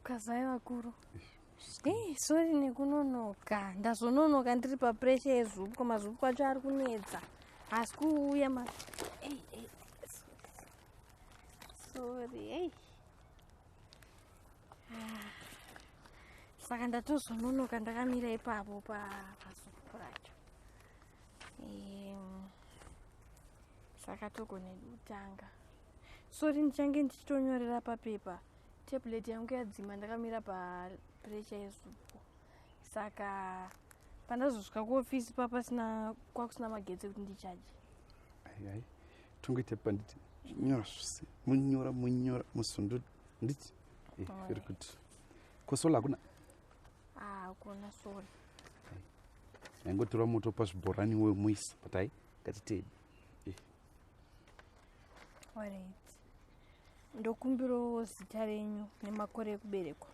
Kwazai vakuru. Hey, sorry nekunonoka. Ndazononoka ndiri papressure yezupwa. Mazupwa acho ari kunetsa. Asi kuuya ma hey, hey. Sorry. Hey. Ah. Saka ndatozononoka ndakamira ipapo pa pazupwa racho. Saka togone kutanga. Sorry ndichange ndichitonyorera papepa. Tablet yangu yadzima ndakamira papressure yezupo. Saka pandazosvika kuofisi papasina kwakusina magetsi ekuti ndichaje. Ai ai. Tongoita panditi nyora zvose. Munyora munyora musundu nditi. Eh, very good. Kosola hakuna? Ah, hakuna sorry. Aingotora moto pazvibhorani wewe muisa but ai ngatitei. Eh. Alright. Ndokumbirawo zita renyu nemakore ekuberekwa.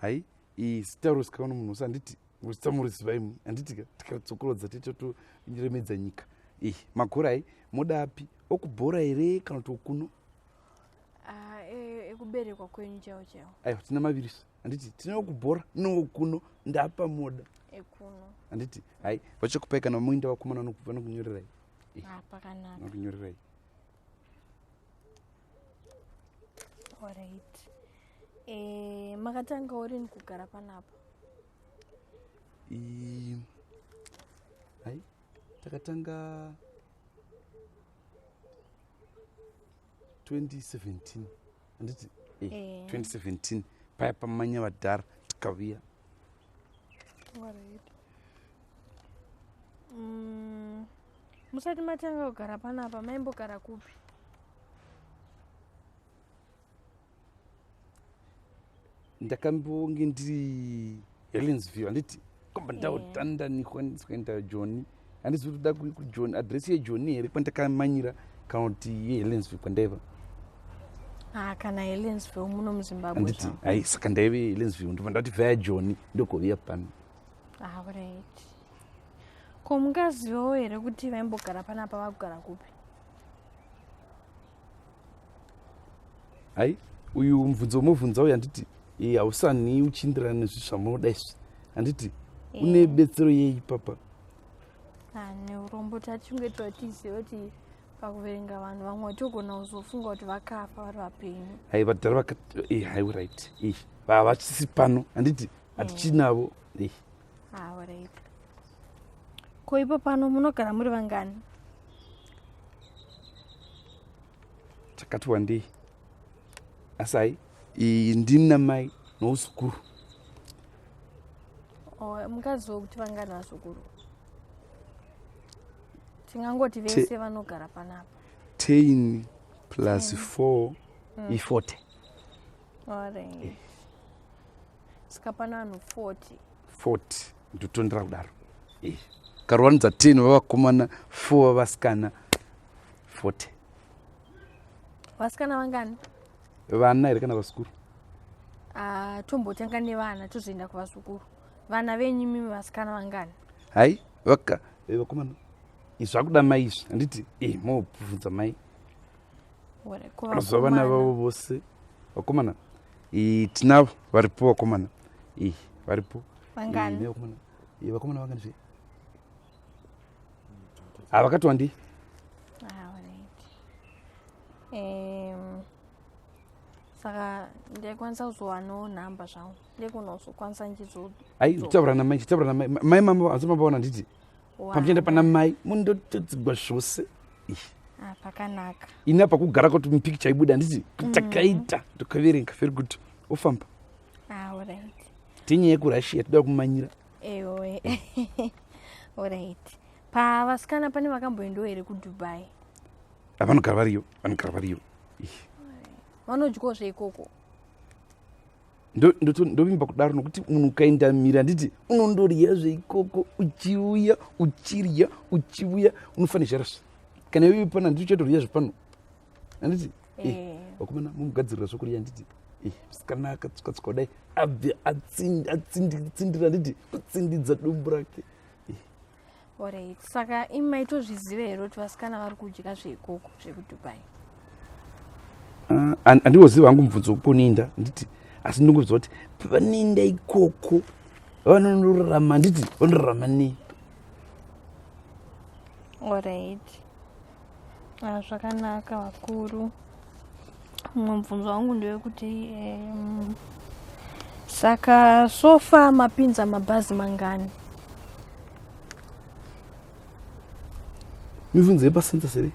Hai, zita rosikaona munhu wose handiti zita muriziva imwe handiti ka tikatsokorodza titotoremedza nyika. Eh, makore ai moda api okubhora here kana kuti okuno? Ah, e, ekuberekwa kwenyu chaiwo chaiwo. Aiwa tina maviri handiti tine okubhora neokuno ndapa moda. Ekuno. Handiti hai vachakupai kana muinda vakomana vanokunyorerai. Ah, pakanaka. Vanokunyorerai. Alright. Eh, makatanga rini kugara panapa? Hai, takatanga 2017 handiti eh, 2017 paya pamanya vadhara tikavuya. Alright. Musati matanga kugara panapa maimbogara kupi? Ndakambonge ndiri Helensview handiti kwamba ndautandanikwa ndisikuenda Joni handisi kutoda kuJoni adresi yeJoni here kwandakamanyira kana kuti yeHelensview kwandaiva. Ah, kana Helensview muno muZimbabwe handiti hai saka ndaive Helensview ndobva ndati vaya Joni ndokuuya pano. Alright. Ko mungazivawo here kuti vaimbogara panapa vakugara kupi? Hai, uyu mubvunzo umobvunza uyu handiti hausani uchiindirana nezvi zvamunoda izvi handiti une betsero yei papa? Neurombo tachinge totiziva kuti pakuverenga vanhu vamwe togona kuzofunga kuti vakafa vari vapenyu. Hai vadhara vaka hai right vavachisi pano handiti hatichinavo. Alright. Ko ipo pano munogara muri vangani? Takati wandei asi hai ndini namai nouzukuru. Oh, mungaziva kuti vangani vazukuru? Tingangoti vese vanogara panapa. 10 plus 4 i40. Alright. Saka pana vanhu 40. 40 ndotondera kudaro. Karuwanidza 10 vavakomana 4 vavasikana 40. Vasikana vangani? Vana here kana vazukuru? Ah, tombotanga nevana tozoenda kuvazukuru. Vana venyu imimi vasikana vangani? Hai, vaka vakomana. Izvi zvakuda mai izvi handiti mobvunza mai. Vanoziva vana vavo vose vakomana. Tinavo varipo vakomana. Varipo. Vangani? Vakomana. Vakomana vangani zve? Ah, vakati wandei? Alright. Saka ndaikwanisa kuzowanawo nhamba zvangu. Ndaigona kuzokwanisa nchizo. Ai, nditaura namai, nditaura namai. Mai mama hanzi mamaona handiti? Pamuchienda pana mai mundotodzigwa zvose. Ah, pakanaka. Ini apa kugara kuti mupikicha ibuda handiti? Takaita ndokaverenga very good. Ofamba. Alright. Tinyaya yekuRussia toda kumanyira. Ewe. Alright. Pavasikana pane vakamboendawo here kuDubai? Vanogara variyo, vanogara variyo. Vanodyawo zveikoko? Ndovimba kudaro nokuti munhu ukaenda mira handiti unondorya zveikoko uchiuya uchirya uchiuya unofanira zvarasva. Kana iwe pano handiti uchatorya zvepano handiti? Vakomana mumugadzirira zvokurya handiti? Musikana akatsuka tsuka kudai abve atsindira handiti kutsindidza dumbu rake. Alright. Saka imi maitozviziva here kuti vasikana vari kudya zveikoko zvekuDubai? Handingoziva hangu mubvunzo wekuponinda handiti? Asi ndingoziva kuti pavanoenda ikoko vanonorarama, handiti? Vanorarama nei? Alright. Ah, zvakanaka vakuru. Mumwe mubvunzo wangu ndewekuti saka so far mapinza mabhazi mangani? Mibvunzo yepacensus here?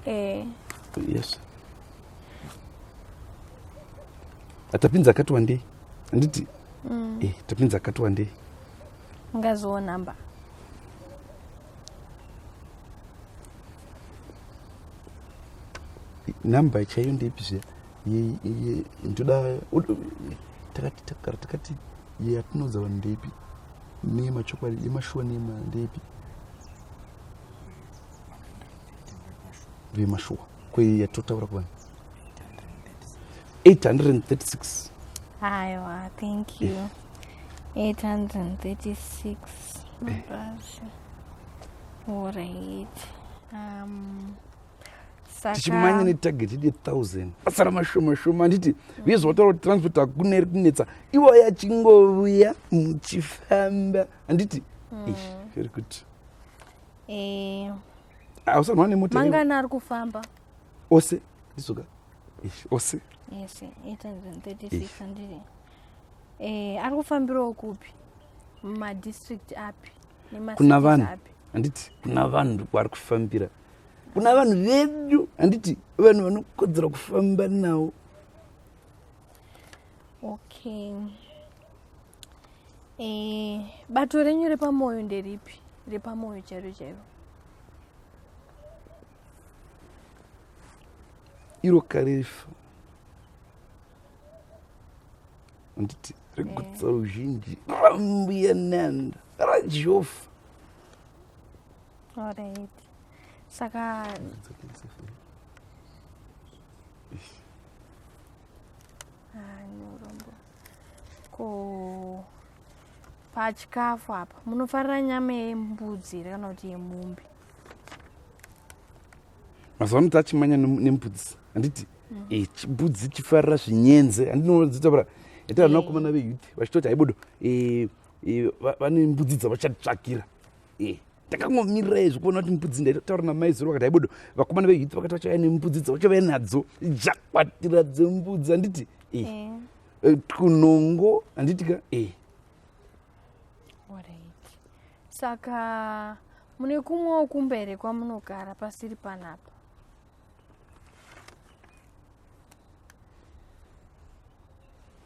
Eh. Yes, atapinza akati wandei, handiti? Eh, tapinza akati wandei. Ungaziwo namba? Namba chaiyo ndeipi zviya? Ndoda takati takara takati yatinoudza vanhu ndeipi? Nemachokwadi, yemashuwa, nema ndeipi vemashuwa kweyatotaura kuvanhu? 836. Aiwa, thank you. 836 mabhazi. Alright. Saka Tichimanya netarget yedu ye1000, asara mashoma shoma, handiti? Vezvataura kuti transport hakuna, iri kunetsa, iwo yachingovuya muchifamba, handiti? Ish, very good. Hausanwa nemota here? Mangani ari kufamba? Ose ndizoka. Ish, ose. Yes, 836, handiti? Ari kufambirawo kupi? Mumadistrict api? Kuna Nemasities vanhu api? Handiti kuna vanhu kwaari kufambira, kuna vanhu vedu, handiti? Vanhu vanokodzera kufamba navo. Okay. Bato renyu repamwoyo nderipi? Repamwoyo chairo chairo. Iro karefa, handiti? Regutsa ruzhinji, rambuya nanda raJofa. Alright. Saka ah, neurombo. Ko pachikafu apa munofarira nyama yembudzi here kana kuti yemombe? Mazuva ano tachimanya nembudzi, handiti? Mbudzi chifarira zvinyenze, handinodzitaura ita vana vakomana veyouth vachitoti haibodo, vane mbudzi dzavachatsvakira. Takangomirira izvo kuona kuti mbudzi. Ndaitaura namai zuro, vakati haibodo, vakomana veyouth vakati vachauya nembudzi dzavachavaya nadzo, jakwatira dzembudzi, handiti? Kunongo, handiti ka? Alright. Saka mune kumwewo kumba here kwamunogara pasiri panapa?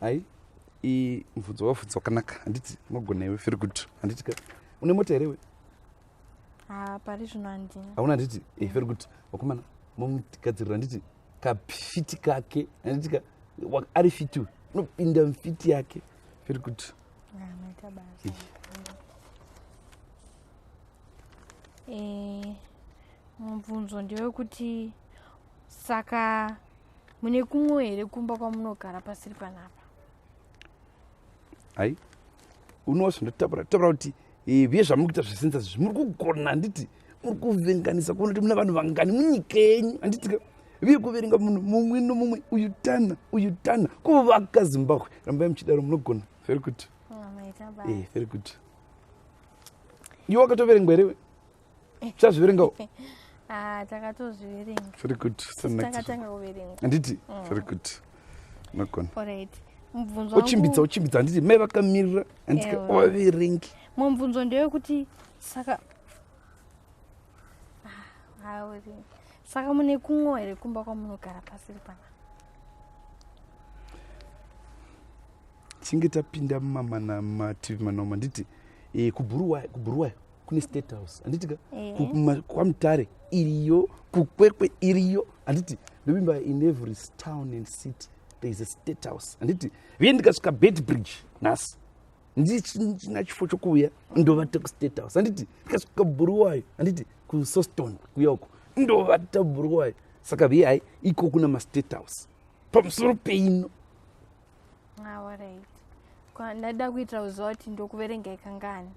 Hai, mubvunzo wabvunza wakanaka, handiti? Unogona iwe, very good, handiti ka? Une mota here iwe? Ha, pari zvino handina. Hauna, handiti? Very good. Vakomana, momugadzirira, handiti? Kafiti kake, handiti ka? Ari fiti uyu, unopinda mufiti yake. Very good. Ah, maita basa. Mubvunzo ndewekuti saka mune kumwe here kumba kwamunogara pasiri panapa? Hai, unozvondotaura taura kuti viye zvamuri kuita zvecensus izvi muri kugona, handiti? Muri kuvenganisa kuona kuti muna vanhu vangani munyika yenyu, handiti ka? Viye kuverenga munhu mumwe nomumwe, uyu tana, uyu tana, kuvaka Zimbabwe. Rambai muchidaro, munogona. Very good. Ah, maita basa. Very good. Iwe wakatoverengwa here? Chazviverengawo? Ah, takatozviverenga. Very good. Takatanga kuverenga. Handiti? Very good, unogona. Alright. Mubvunzo Uchimbidza, uchimbidza, handiti? Mai vakamirira, handiti? Ewe. Waverengi. Mubvunzo ndewekuti saka Ah, hauri. Saka mune kumwe here kumba kwamunogara pasiri panapa? Chinge tapinda mumamana mativi manoma, handiti? Kubhuruwayo kune State House, handiti ka? KwaMutare iriyo, kuKwekwe iriyo, handiti? Ndovimba in every town and city there is a State House, handiti? Viye ndikasvika Beitbridge nhasi, ndichina chifo chokuuya, ndovata kuState House, handiti? Ndikasvika Bhuruwayo, handiti, kuSoston kuya uko, ndovata Bhuruwayo. Saka viye hai, iko kuna maState House pamusoro peino. Ah, alright. Ndaida kuitira kuziva kuti ndokuverengai kangani,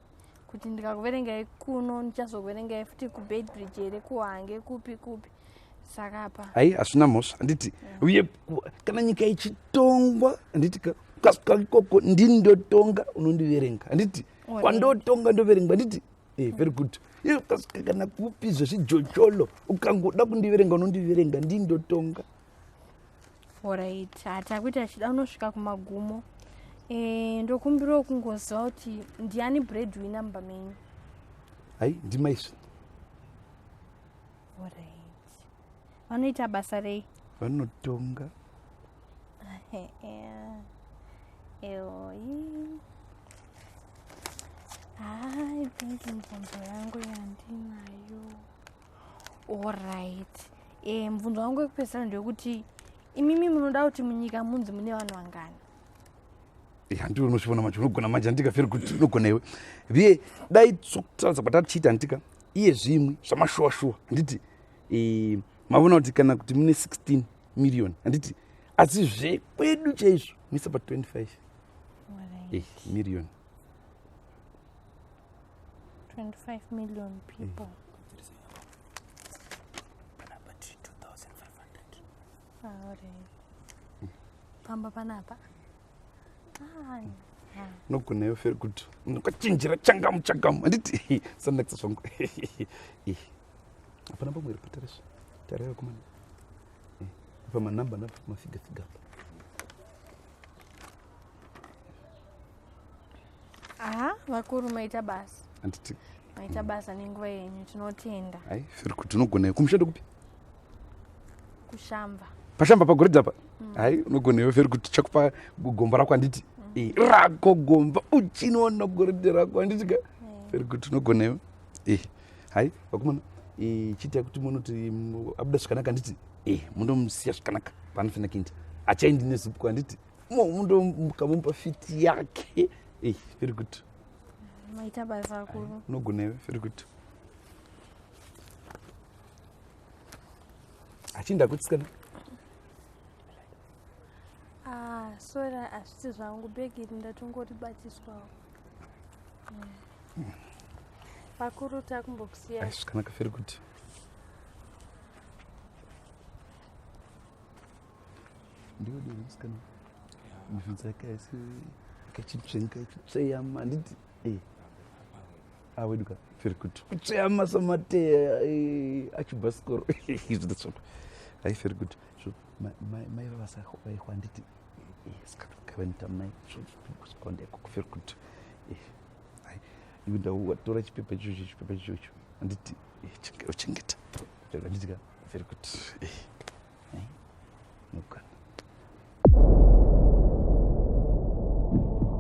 kuti ndikakuverengai kuno ndichazokuverengai futi kuBeitbridge here, kuHwange, kupi kupi. Saka apa Hai, hazvina mhosva, handiti? Uye kana nyika ichitongwa, handiti ka? Ukasvika ikoko ndini ndotonga, unondiverenga, handiti? Kwandotonga ndoverengwa, handiti? Very good. Iwe ukasvika kana kupi zvezvijocholo, ukangoda kundiverenga unondiverenga, ndini ndotonga. Alright, hatakuita chida unosvika kumagumo. Ndokumbirawo kungoziva kuti ndiani breadwinner mumba menyu? Hai, ndimaizvi. Alright, vanoita basa rei? Vanotonga. Eoi, I think mibvunzo yangu yandinayo. Alright, mubvunzo wangu wekupedzisira ndewekuti imimi munoda kuti munyika munzi mune vanhu vangani? Handiwe unosvivona manje, unogona manje, handika? Very good, unogona iwe. Viye dai sokutaridza kwatatichiita, handika? Iye zvimwe zvamashuwa shuwa, handiti? Mavona kuti kana kuti mune 16 million, handiti? Asi zvekwedu chaizvo muisa pa25 million. 25 million people. Panapa tiri 2500. Ah, alright. Pamba panapa. Ah, ah. Unogona iwe, very good, unokachinjira changamu changamu, handiti? Sanakisa zvangu. Hapana pamwe iri patariswa, tarira kumana pamanamba napa, mafiga figa apa. Aha, vakuru, maita basa. Handiti? Maita basa nenguva yenyu, tinotenda. Hai, very good, unogona iwe. Kumushando kupi? Kushamba. Pashamba pagoridhe apa. Hai, unogona iwe, very good. Chakupa gomba rako, handiti? Rako gomba, uchinoona goridhe rako, handiti ka? Very good, unogona iwe. Hai vakomana, chiitai kuti munoti abuda zvakanaka, handiti? Mundomusiya zvakanaka paanofanira kuenda, achaendi nezupko, handiti? Mundomukamupa fiti yake. Very good. Maita basa, vakuru. Unogona iwe, very good. Achinda kutsikana. Ah, sorry, hazvisi zvangu, bhegi iri ndatongoribatiswawo. Vakuru, takumbokusiya. Ai, zvakanaka, very good. Ndiwe diri musikana, mibvunzo yake haisi akachitsvenga, ichitsveyama, handiti? Aweduka, very good, kutsveyama samateya achibhasikoro zvinotsvakwa. Hai, very good. So mai vavasavaihwa, handiti? Saka kavaita mai skonda ikoko, very good. Hai, iwe ndawatora chipepa ichocho, chipepa ichocho, handiti? Uchengeta, handiti ka? Very good.